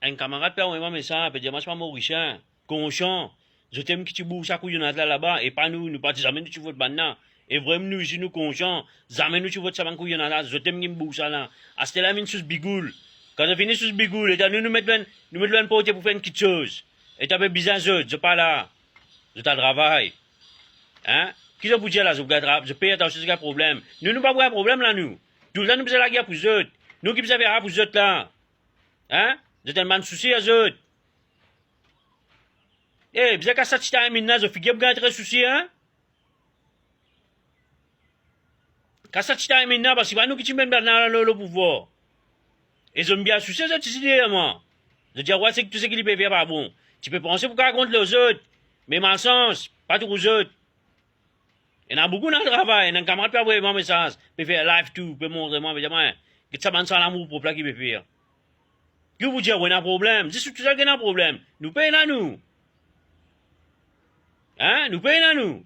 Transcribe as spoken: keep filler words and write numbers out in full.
Enn kamarad pe avoy mwa mesaz, pe dir mwa, "Mo Richard, konsian, zot enn ki ti bour sa kouyonnad la laba, e pa nou, nou pa ti zame nou ti vot bann la. E vremem nou isi nou konsian, zame nou ti vot sa bann kouyonnad la, zot enn ki bour sa la. Aster la vinn sous bigoul. Kan zot fini sous bigoul, eta nou, nou met lor enn, nou met lor enn porte pou fer enn kitsoz. Eta pe bizin zot, zot pa la. Zot al travay." Hein? Ki zot pou dir la, zot pou gagn tra-, zot pe atansion, zot gagn problem. Nou, nou pa pou gagn problem la, nou. Toultan nou bizin lager pou zot. Nou ki bizin fer sa pou zot la. Hein? Zot enn bann sousi a zot. Eh, bizin kas sa ti timing la, zot figir pou gagn tre sousi, hein? Kas sa ti timing la, parski pa nou ki ti met bann la lor, lor pouvwar. E zot bien souse zot isi deryer mwa. Zot dir, "Wa, seki tou seki li pe fer pa bon." Ti pe panse pou kapav kont lor zot, me malsans, pa trouv zot. Ena boukou ena travay, ena enn kamarad pe avoy mwa mesaz, pe fer live tou, pe montre mwa, pe dir mwa, "Get sa bann san lamour prop la ki pe fer." Ki ou pou dir, ou ena problem? Zis ou tousel ki ena problem. Nou pena nou. Hein? Nou pena nou.